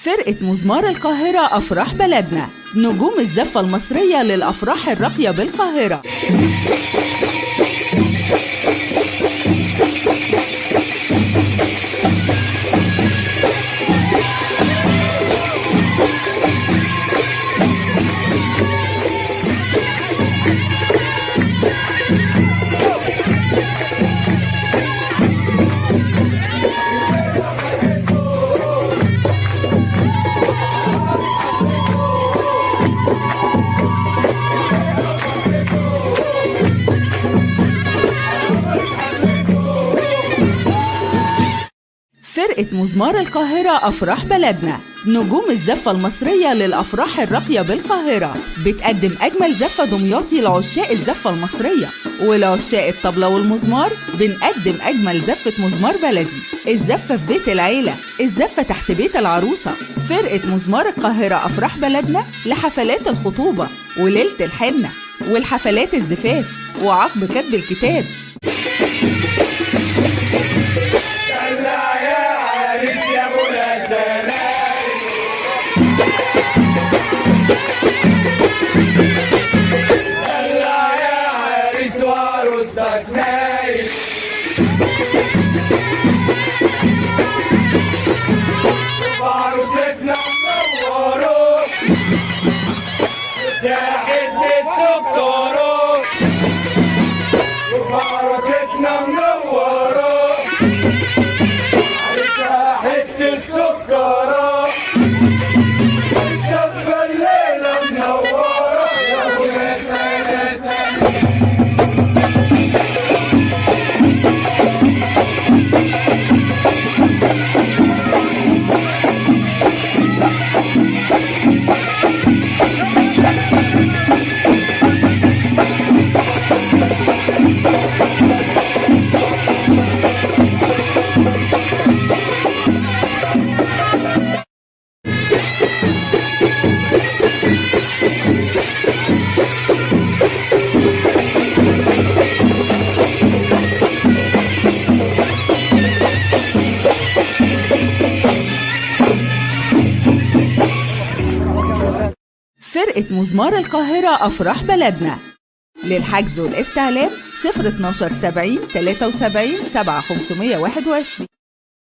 فرقة مزمار القاهرة أفراح بلدنا، نجوم الزفة المصرية للأفراح الراقية بالقاهرة. فرقة مزمار القاهرة أفراح بلدنا، نجوم الزفة المصرية للأفراح الراقية بالقاهرة، بتقدم أجمل زفة دمياطي لعشاق الزفة المصرية ولعشاق الطبلة والمزمار. بنقدم أجمل زفة مزمار بلدي، الزفة في بيت العيلة، الزفة تحت بيت العروسة. فرقة مزمار القاهرة أفراح بلدنا لحفلات الخطوبة وليلة الحنة والحفلات الزفاف وعقب كتب الكتاب. فرقة مزمار القاهرة أفراح بلدنا، للحجز والاستعلام 012 70 73 7 521.